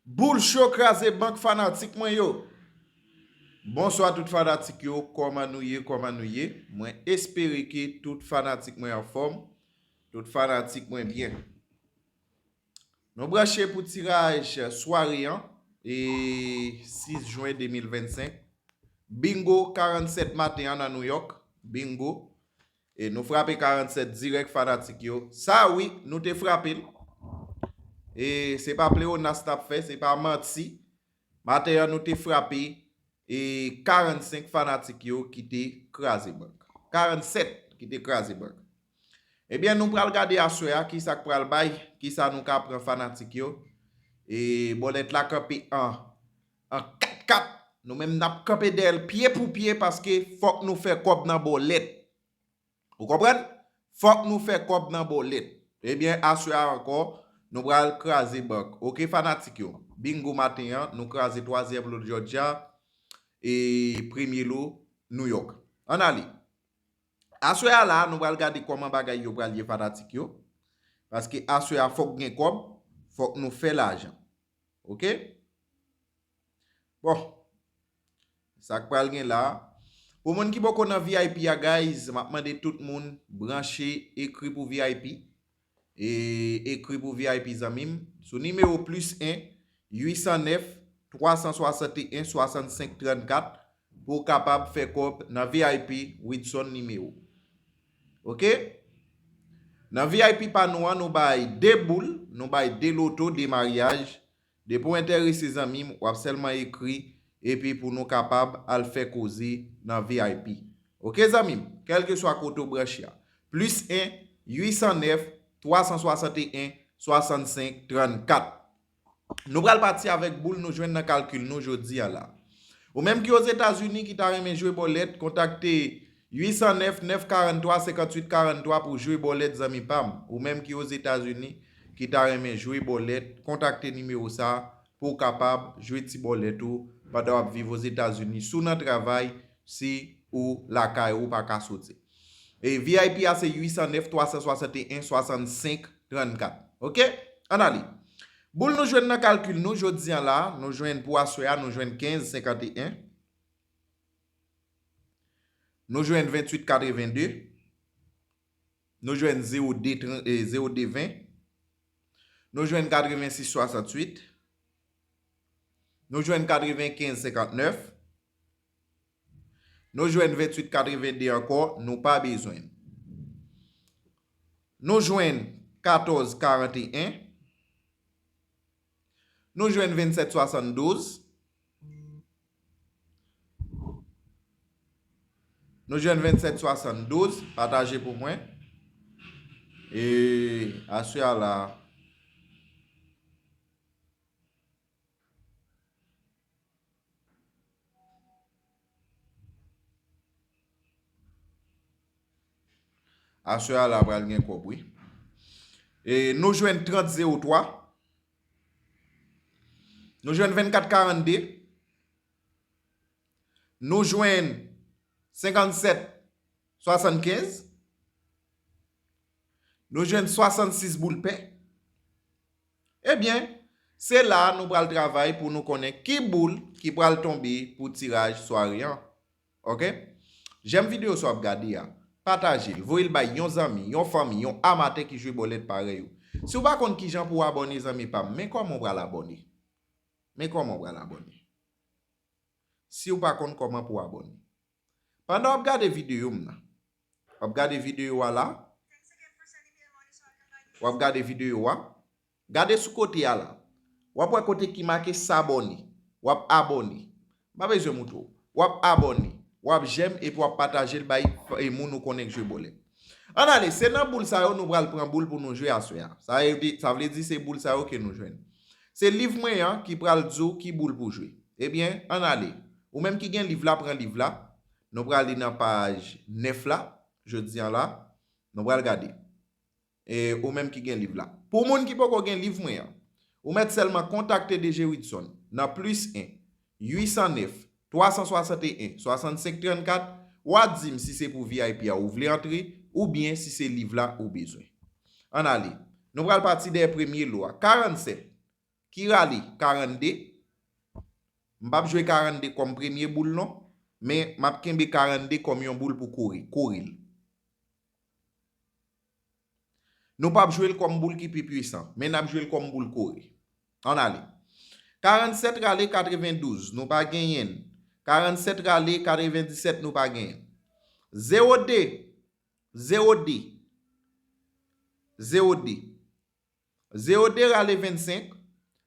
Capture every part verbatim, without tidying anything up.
Boul cho kraze bank fanatik mwen yo. Bonswa tout fanatik yo, kòman nou ye, kòman nou ye? Mwen espere ke tout fanatik mwen anfòm, tout fanatik mwen byen. Nou branche pou tiraj sware an, e sis jen de mil vennsenk. Bingo karannsèt maten an nan New York. Bingo. E nou frape karannsèt dirèk fanatik yo. Sa wi, nou te frape l. E se pa pleyonas n ap fè, se pa manti. Maten an nou te frape e karannsenk fanatik yo ki te kraze bank. Karannsèt ki te kraze bank. Ebyen, nou pral gade aswè a kisa k pral bay, kisa nou ka pran fanatik yo. E bòlèt la kanpe an, an kat kat. Nou menm n ap kanpe dèyè l pye pou pye paske fòk nou fè kòb nan bòlèt. Ou konprann? Fòk nou fè kòb nan bòlèt. Ebyen, aswè a ankò, nou pral kraze bank. Oke, fanatik yo. Bingo maten an, nou kraze twazyèm lo Georgia e premye lo New York. Ann ale. Aswè a la, nou pral gade kòman bagay yo pral ye fanatik yo. Paske aswè a fòk gen kòb, fòk nou fè lajan. Oke? Bon. Sa k pral gen la. Pou moun ki poko nan V I P a, guys, m ap mande tout moun branche, ekri pou V I P. E ekri pou V I P zanmi m. Sou nimewo plis en, uit san nèf, twa san swasanteyen, swasannsenk trannkat pou w kapab fè kòb nan V I P Widson nimewo. Oke? Nan V I P pa nou an, nou bay de boul, nou bay de loto, de maryaj. Depi w enterese zanmi m, w ap sèlman ekri epi pou nou kapab al fè koze nan V I P. Oke zanmi m, kèlkeswa kote w branche a. Plis en, uit san nèf, twa san swasanteyen, swasannsenk trannkat. Nou pral pati avèk boul nou jwenn nan kalkil nou jodi a la. Ou menm ki Ozetazini ki ta renmen jwe bòlèt, kontakte uit san nèf, nèf karannntwa, senkantuit karannntwa pou jwe bòlèt zanmi pa m. Ou menm ki Ozetazini ki ta renmen jwe bòlèt, kontakte nimewo sa a pou w kapab jwe ti bòlèt ou pandan w ap viv Ozetazini. Si w nan travay, si ou lakay ou pa ka soti. E V I P a se uit san nèf, twa san swasanteyen, swasannsenk trannkat. Oke? Ann ale. Boul nou jwenn nan kalkil nou jodi a la, nou jwenn pou aswè a, nou jwenn kenz senkanteyen. Nou jwenn venntuit katrevende. Nou jwenn zewo de tren-, e, zewo de ven. Nou jwenn katrevensis swasantuit. Nou jwenn katrevenkenz senkantnèf. Nou jwenn venntuit katrevende ankò, nou pa bezwen l. Nou jwenn katòz karanteyen. Nou jwenn vennsèt swasanndouz. Nou jwenn vennsèt swasanndouz. Pataje pou mwen. E aswè a la. Aswè a la pral gen kòb, wi. E nou jwenn trant zewo twa. Nou jwenn vennkat karannde. Nou jwenn senkannsèt swasannkenz. Nou jwenn swasannsis boul pè. Ebyen, se la a nou pral travay pou nou konnen ki boul ki pral tonbe pou tiraj sware an. Oke? Jèm videyo sa w ap gade a. Pataje l, voye l bay yon zanmi, yon fanmi, yon amatè ki jwe bòlèt parèy ou. Si w pa konn kijan pou w abòne zanmi pa m, men kòman w pral abòne? Men kòman w pral abòne? Si w pa konn kòman pou w abòne. Pandan w ap gade videyo m nan, w ap gade videyo a la, w ap gade videyo a, gade sou kote a la. W ap wè kote ki make s'abonner. W ap abòne. M pa bezwen moutre w. W ap abòne. W ap jèm epi w ap pataje l bay, e, moun ou konnen k jwe bòlèt. Ann ale, se nan boul sa yo nou pral pran boul pou nou jwe aswè a. Sa vle di, sa vle di se boul sa yo ke nou jwenn. Se liv mwen an ki pral di w ki boul pou jwe. Ebyen, ann ale. Ou menm ki gen liv la, pran liv la. Nou pral li nan paj nèf la, jodi a la. Nou pral gade. E ou menm ki gen liv la. Pou moun ki poko gen liv mwen an, ou mèt sèlman kontakte D J Widson nan plis en, uit san nèf, twa san swasanteyen, swasannsenk trannkat, w a di m si se pou V I P a ou vle antre, oubyen si se liv la ou bezwen. Ann ale. Nou pral pati dèyè premye lo a. Karannsèt. ki rale karannde. M p ap jwe karannde kòm premye boul non, men m ap kenbe karannde kòm yon boul pou kore, kore l. Nou p ap jwe l kòm boul ki pi pwisan, men n ap jwe l kòm boul kore. Ann ale. Karannsèt rale katrevendouz, nou pa genyen l. Karannsèt rale katrevendisèt, nou pa genyen l. Zewo de, zewo de, zewo de. Zewo de rale vennsenk,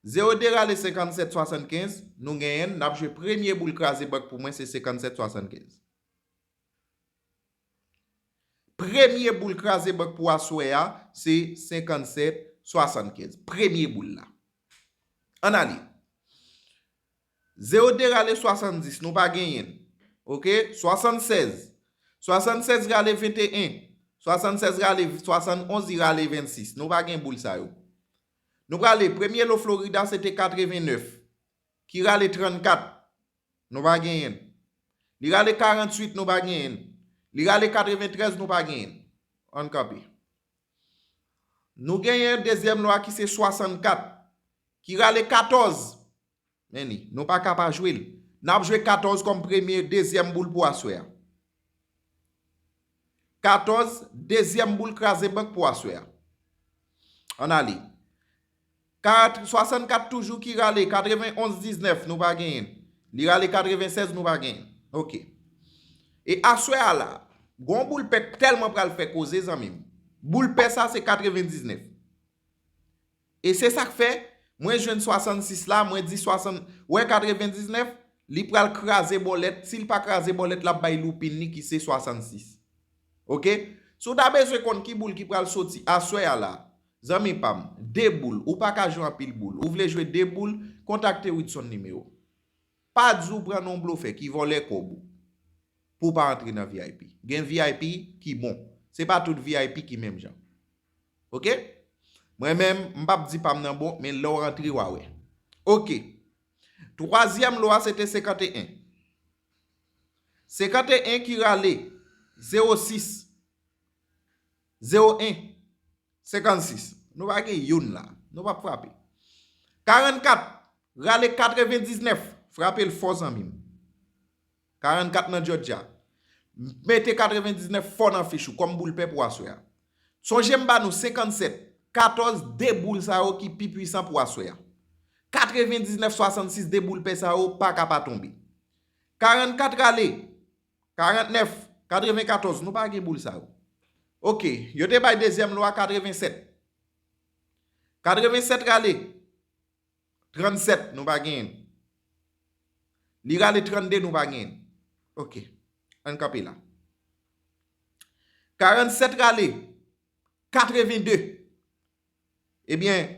zewo de rale senkannsèt swasannkenz, nou genyen l, n ap jwe premye boul kraze bank pou mwen, se senkannsèt swasannkenz. Premye boul kraze bank pou aswè a, se senkannsèt swasannkenz. Premye boul la. Ann ale. Zewo de rale swasanndis, nou pa genyen l. Oke? Swasannsèz. Swasannsèz rale venteyen. Swasannsèz rale swasannonz, li rale vennsis. Nou pa gen boul sa yo. Nou prale, premye lo Florida, se te katrevennèf. Ki rale trannkat. Nou pa genyen l. Li rale karanntuit, nou pa genyen l. Li rale katreventrèz, nou pa genyen l. Ann kanpe. Nou genyen dezyèm lo a ki se swasannkat, ki rale katòz. Men li, nou pa ka pa jwe l. N ap jwe katòz kòm premye, dezyèm boul pou aswè a. Katòz, dezyèm boul kraze bank pou aswè a. Ann ale. Kat, swasannkat toujou ki rale, katrevenonz diznèf, nou pa genyen l. Li rale katrevensèz, nou pa genyen l. Oke. E aswè a la, gon boul pè k tèlman pral fè koze, zanmi m. Boul pè sa se katrevendiznèf. E se sa k fè, mwen jwenn swasannsis la, mwen di swasann, wè katrevendiznèf, li pral kraze bòlèt. Si l pa kraze bòlèt, l ap bay loupin li ki se swasannsis. Oke? Si w ta bezwen konn ki boul ki pral soti aswè a la, zanmi pa m, de boul, ou pa ka jwe anpil boul. Ou vle jwe de boul, kontakte Widson nimewo. Pa di w pran nan yon blofè ki vòlè kòb ou pou w pa antre nan V I P. Gen V I P ki bon. Se pa tout V I P ki menm jan. Oke? Mwen menm, m p ap di pa m nan bon, men lè w rantre, w a wè. Oke. Twazyèm lo a, se te senkanteyen. Senkanteyen ki rale zewo sis, zewo en, senkannsis. Nou pa gen youn la. Nou p ap frape. Karannkat, rale katrevendiznèf. Frape l fò, zanmi m. Karannkat nan Georgia. Mete katrevendiznèf fò nan fich ou kòm boul pè pou aswè a. Sonje m ba nou senkannsèt, katòz, de boul sa yo ki pi pwisan pou aswè a. Katrevendiznèf swasannsis, de boul pè sa yo pa ka pa tonbe. Karannkat rale, karantnèf, katrevenkatòz, nou pa gen boul sa yo. Oke, yo te bay dezyèm lo a katrevensèt. Katrevensèt rale trannsèt, nou pa genyen l. Li rale trannde, nou pa genyen l. Oke, ann kanpe la. Karannsèt rale katrevende. Ebyen,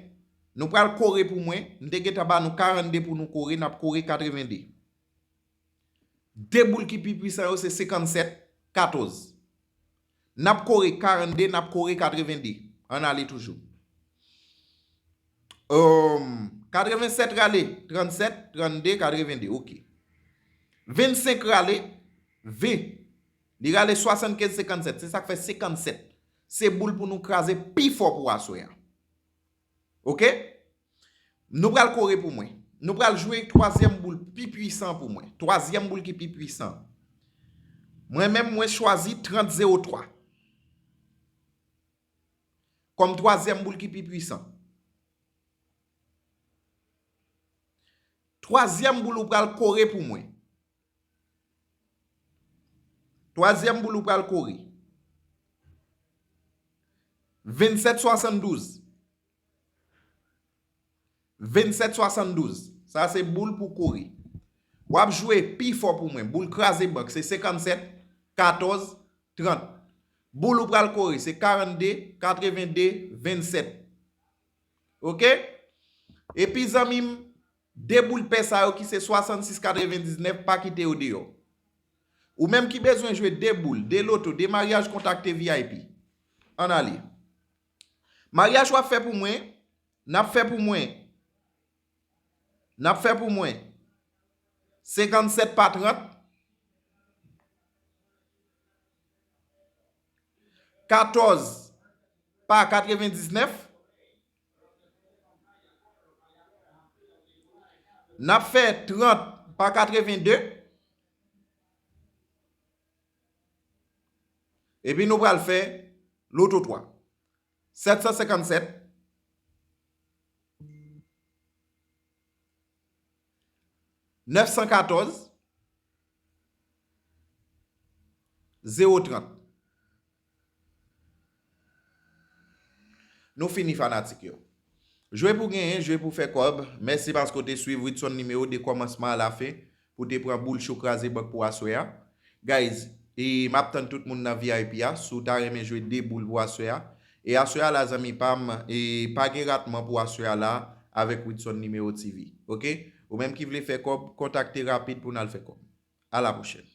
nou pral kore pou mwen. M te gentan ba nou karannde pou nou kore, n ap kore katrevende. De boul ki pi pwisan yo se senkannsèt, katòz. N ap kore karannde, n ap kore katrevende. Ann ale toujou. Em, katrevensèt rale trannsèt, trannde, katrevende. Oke. Vennsenk rale ven. Li rale swasannkenz, senkannsèt. Se sa k fè senkannsèt. Se boul pou nou kraze pi fò pou aswè a. Oke? Nou pral kore pou mwen. Nou pral jwe twazyèm boul pi pwisan pou mwen. Twazyèm boul ki pi pwisan. Mwen menm, mwen chwazi trant zewo twa kòm twazyèm boul ki pi pwisan. Twazyèm boul ou pral kore pou mwen. Twazyèm boul ou pral kore. Vennsèt swasanndouz. Vennsèt swasanndouz. Sa se boul pou kore. W ap jwe pi fò pou mwen. Boul kraze bank se senkannsèt, katòz, trant. Boul ou pral kore se karannde, katrevende, vennsèt. Oke? Epi zanmi m, de boul pè sa yo ki se swasannsis, katrevendiznèf, pa kite yo deyò. Ou menm ki bezwen jwe de boul, de loto, de maryaj, kontakte V I P. Ann ale. Maryaj w ap fè pou mwen, n ap fè pou mwen, n ap fè pou mwen senkannsèt pa trant, katòz pa katrevendiznèf, N ap fè trant pa katreven de. Epi nou pral fè loto twa. Sèt san senkannsèt, nèf san katòz, zewo trant. Nou fini, fanatik yo. Jwe pou genyen, jwe pou fè kòb. Mèsi paske w te swiv Ritson Nimewo de kòmansman a la fen pou te pran boul cho kraze bank pou aswè a. Guys, e m ap tann tout moun nan V I P a. Si w ta renmen jwe de boul pou aswè a. E aswè a la, zanmi pa m, e pa gen ratman pou aswè a la avèk Ritson Nimewo T V. Oke? Ou menm ki vle fè kòb, kontakte rapid pou n al fè kòb. A la pwochèn.